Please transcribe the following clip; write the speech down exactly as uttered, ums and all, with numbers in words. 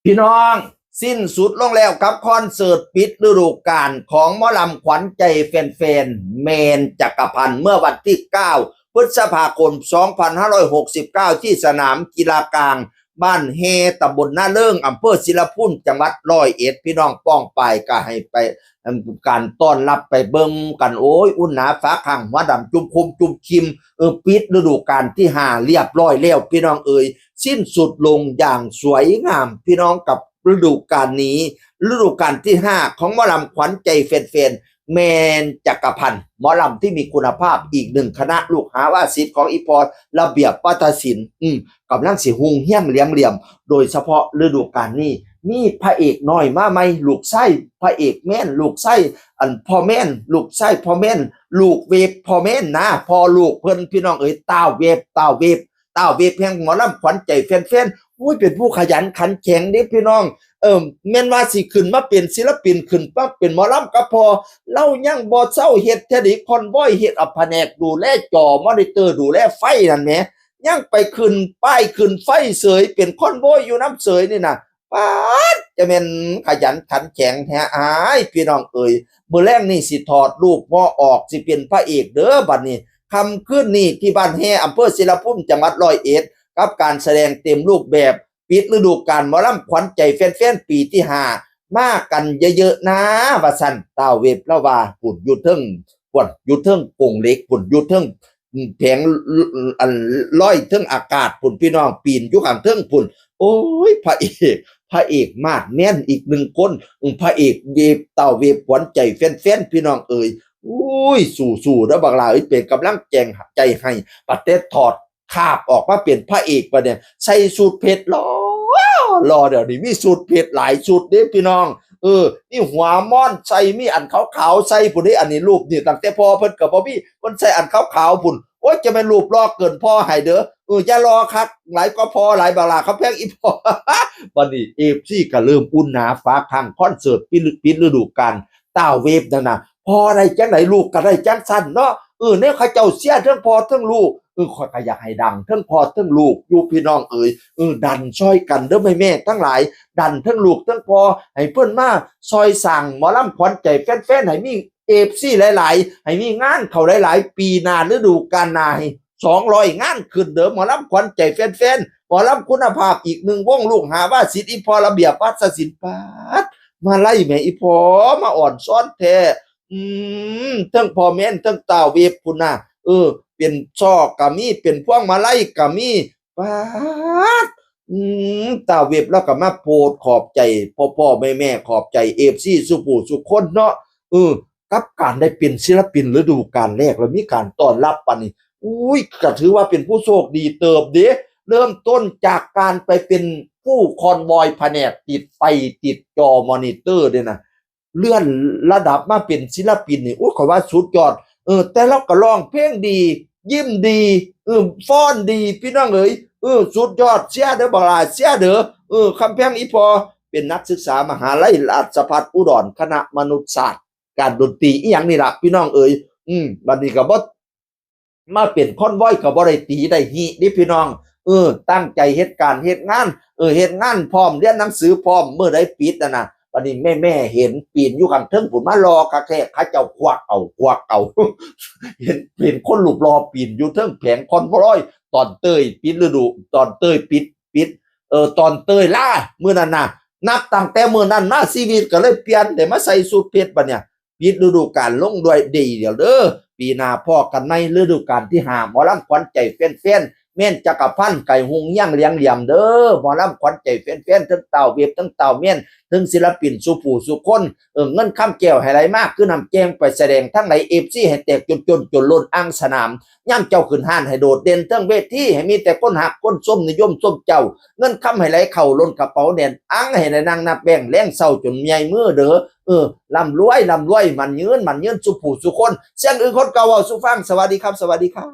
พี่น้อง สิ้นสุดลงแล้วกับคอนเสิร์ตปิดฤดูกาลของหมอลำขวัญใจแฟนๆ แมนจักรพันธ์ เมื่อวันที่ เก้า พฤษภาคม สองพันห้าร้อยหกสิบเก้า ที่สนามกีฬากลางบ้านแฮ ตำบลนาเริง อำเภอศิลภูมิ จังหวัดร้อยเอ็ด พี่น้องป้องปายก็ให้ไป การต้อนรับไปเบิ่งกัน โอ้ย อุ่นหนาฝาข้างหัวดำจุ่มคุมจุ่มคิม เออ ปิดฤดูกาลที่ห้าเรียบร้อยแล้ว พี่น้องเอ๋ย สิ้นสุดลงอย่างสวยงาม พี่น้อง กับฤดูกาลนี้ ฤดูกาลที่ห้าของหมอลำขวัญใจแฟนๆ แมนจักรพันธ์ หมอลำที่มีคุณภาพอีกหนึ่งคณะ ลูกหาว่าศิษย์ของอีพอระเบียบวัฒนศิลป์ อืม กำลังสิฮุงเฮี้ยงเหลียงเหลี่ยม โดยเฉพาะฤดูกาลนี้ มีพระเอกน้อยมาใหม่ ลูกไส้พระเอกแม่น ลูกไส้อันพ่อแม่น ลูกไส้พ่อแม่น ลูกเวฟพ่อแม่นนะ พ่อลูกเพิ่น พี่น้องเอ๋ย ต้าวเวฟ ต้าวเวฟ ต้าวเวฟแห่งหมอลำขวัญใจแฟนๆ โอ้ย เป็นผู้ขยันขันแข็งเด้พี่น้อง เออ แม่นว่าสิขึ้นมาเป็นศิลปิน ขึ้นมาเป็นหมอลำกับพ่อ เฮายังบ่เซาเฮ็ดแท้เด้ คอนวอยเฮ็ด เอาแผนกดูแลจอมอนิเตอร์ ดูแลไฟนั่นแหม ยังไปขึ้นป้ายขึ้นไฟเสย เป็นคอนวอยอยู่นำเสยนี่นะ ป๊าด จะแม่นขยันขันแข็งแท้อ้าย พี่น้องเอ๋ย มื้อแลงนี่สิถอดรูปพ่อออก สิเป็นพระเอกเด้อบัดนี้ ค่ำคืนนี้ที่บ้านแฮ อำเภอศิลภูมิ จังหวัดร้อยเอ็ด กับการแสดงเต็มรูปแบบ ปิดฤดูกาลหมอลำขวัญใจแฟนๆ ปีที่ห้า มากันเยอะๆ นะ ว่าซั่น ต้าวเวฟลาวา พุ้นอยู่เทิง พุ้นอยู่เทิงกงเหล็ก พุ้นอยู่เทิงแผง อันลอยเทิงอากาศพุ้น พี่น้อง ปีนอยู่ข้างเทิงพุ้น โอ้ย พระเอก พระเอกมาดแมนอีกหนึ่งคน อืม พระเอกเวฟ ต้าวเวฟขวัญใจแฟนๆ พี่น้องเอ๋ย อุ้ย สู้ๆ เด้อบักหล่าเอ้ย เป็นกำลังแจงใจให้ บัดเด็ดถอดคาบออกมาเป็นพระเอกบัดเนี่ย ใส่สูทเพชรหล่อหล่อ เดี๋ยวนี้มีสูทเพชรหลายสูทเด้พี่น้อง เออ มีหัวม่อนใส่ มีอันขาวๆ ใส่พุ้นเด้ อันนี้รูปนี่ตั้งแต่พ่อเพิ่นก็บ่มี เพิ่นใส่อันขาวๆ พุ้น โอ้ย จะแม่นรูปหล่อเกินพ่อให้เด้อ เออ อย่าหล่อคักหลายกว่าพ่อหลาย บักหล่าคำแพงอีพ่อ บัดนี้ เอฟซี ก็เริ่มอุ่นหนาฝาข้างคอนเสิร์ตปิดฤ ปิดฤดูกาล ต้าวเวฟนั่นน่ะ พ่อได้จังได๋ลูกก็ได้จังซั่นเนาะ เออ แนวเขาเจ้าเชียร์เทิงพ่อเทิงลูก เออ ข้อยก็อยากให้ดังเทิงพ่อเทิงลูกอยู่พี่น้องเอ๋ย เออ ดันซ่อยกันเด้อแม่ๆ ทั้งหลาย ดันเทิงลูกเทิงพ่อ ให้เพิ่นมาซ่อยสร้างหมอลำขวัญใจแฟนๆ ให้มี เอฟซี หลายๆ ให้มีงานเข้าหลายๆ ปีหน้าฤดูกาลหน้าให้ สองร้อย งานขึ้นเด้อ หมอลำขวัญใจแฟนๆ หมอลำคุณภาพอีกหนึ่งวง ลูกหาว่าศิษย์อีพ่อระเบียบวัฒนศิลป์ ป๊าด มาไล่แหมอีพ่อ มาอ่อนซ้อนแท้ อืม เทิงพ่อแม่น เทิงต้าวเวฟพุ้นน่ะ เออ เป็นซอกก็มี เป็นพวงมาลัยก็มี ป๊าด อืม ต้าวเวฟลาวก็มาโพสต์ขอบใจพ่อๆ แม่ๆ ขอบใจ เอฟซี สู่ผู้สู่คนเนาะ เออ กับการได้เป็นศิลปินฤดูกาลแรก แล้วมีการต้อนรับปานนี้ อุ้ย ก็ถือว่าเป็นผู้โชคดีเติบเด้ เริ่มต้นจากการไปเป็นผู้คอนวอยแผนกติดไฟติดจอมอนิเตอร์เด้นะ เลื่อนระดับมาเป็นศิลปินนี่ โอ้ย ข้อยว่าสุดยอด เออ แต่ลาวก็ร้องเพลงดี ยิ้มดี เออ ฟ้อนดี พี่น้องเอ๋ย เออ สุดยอด เชียร์เด้อ บักหล่า เชียร์เด้อ เออ คำแพงอีพ่อ เป็นนักศึกษามหาลัยราชภัฏอุดร คณะมนุษยศาสตร์ การดนตรีอิหยังนี่ล่ะ พี่น้องเอ๋ย อืม บัดนี้ก็บ่ มาเป็นคอนวอยก็บ่ได้ตีได้ฮิเด้พี่น้อง เออ ตั้งใจเฮ็ดการเฮ็ดงาน เออ เฮ็ดงานพร้อม เรียนหนังสือพร้อม มื้อใดปิดนั่นน่ะ บัดนี้แม่ๆ เห็นปีนอยู่ข้างเทิงพุ้น มาหล่อคักแท้ เขาเจ้าควักเอา ควักเอา เห็น เห็นคนรูปหล่อปีนอยู่เทิงแผงคอนวอย ตอนเตยปิดฤดู ตอนเตยปิด ปิด เออ ตอนเตยลา มื้อนั้นน่ะ นับตั้งแต่มื้อนั้นมาชีวิตก็เลยเปลี่ยน ได้มาใส่สูทเพชรบัดเนี่ย ปิดฤดูกาลลงด้วยดีเดียวเด้อ ปีหน้าพ้อกันใหม่ฤดูกาลที่ห้า หมอลำขวัญใจแฟนๆ แม่นจักรพันธ์ ไก่ฮุงเฮี้ยงเหลียงเหลี่ยมเด้อ หมอลำขวัญใจแฟนๆ ทั้งต้าวเวฟ ทั้งต้าวแม่น ทั้งศิลปินสู่ผู้สู่คน เออ เงินคำแก้วให้ไหลมาคือน้ำแจ้งไปแสดงทั้งหลาย เอฟซี ให้แตกจนจนจนล้นอ่างสนาม ยามเจ้าขึ้นฮ้านให้โดดเด่นเทิงเวที ให้มีแต่คนฮักคนชมนิยมชมเจ้า เงินคำให้ไหลเข้าล้นกระเป๋าแน่นอัง ให้ได้นั่งนับแบงค์แลงเช้าจนเมื่อยมือเด้อ เออ ร่ำรวย ร่ำรวย หมั้นยืน หมั้นยืนสู่ผู้สู่คน เสียงอื่นคนเก่าเว้าสู่ฟัง สวัสดีครับ สวัสดีครับ